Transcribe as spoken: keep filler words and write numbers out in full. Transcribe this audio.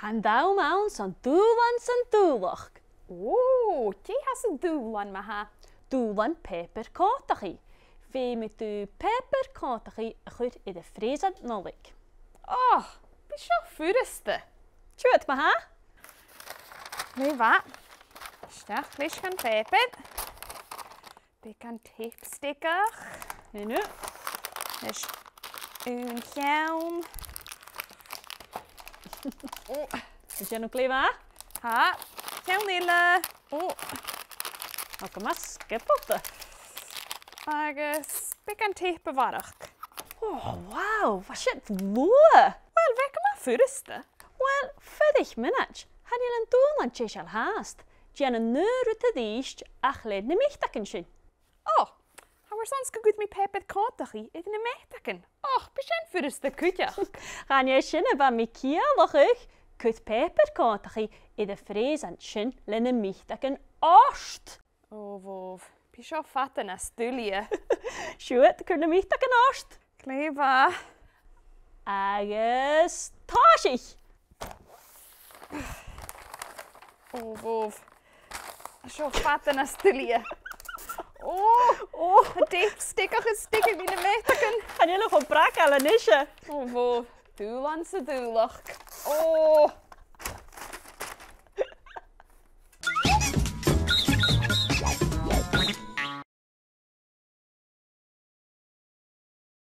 An t-àm ann son dùbhlan san dùbhlachd. Ò, dè tha san dùbhlan, ma-thà? Dùbhlan pàipear còmhdachaidh. Feumaidh tu pàipear còmhdachaidh a chur air a' phreusant Nollaig. Ò, bidh seo furasta. Siuthad, ma-thà. Glè mhath. A-steach leis an pàipear. Beagan teip steigeach. Nì thu. Leis aon cheann. Ò. Tha sin a' dèanamh glè mhath. Tha. Ceann eile. Ò. Tha gu math sgiobalta. Agus beagan teip a bharrachd. Ò, wow, bha sin luath. Uill, bha e gu math furasta. Uill, fuirich mionaid, chan eil an dùbhlan deiseil fhathast. Dèan an aon rud a-rithist ach leis na meatagan sin. Ò, tha mi airson 's gun cuir mi pàipear còmhdachaidh air na meatagan. Och, bidh sin furasta cuideachd. Chan e sin a bha mi a' ciallachadh. Cuir pàipear còmhdachaidh air a' phreusant sin leis na meatagan ort. Ò, bhobh. Bidh seo fada nas duilghe. Siuthad, cuir na meatagan ort. Glè mhath. Agus tòisich! Ò, bhobh. Seo fada nas duilghe. Ò! Ò! An teip steigeach a' steigeadh ris na meatagan. Chan eil e cho bragail a-nise. Ò, bhobh. Dùbhlan san dùbhlachd. Ò!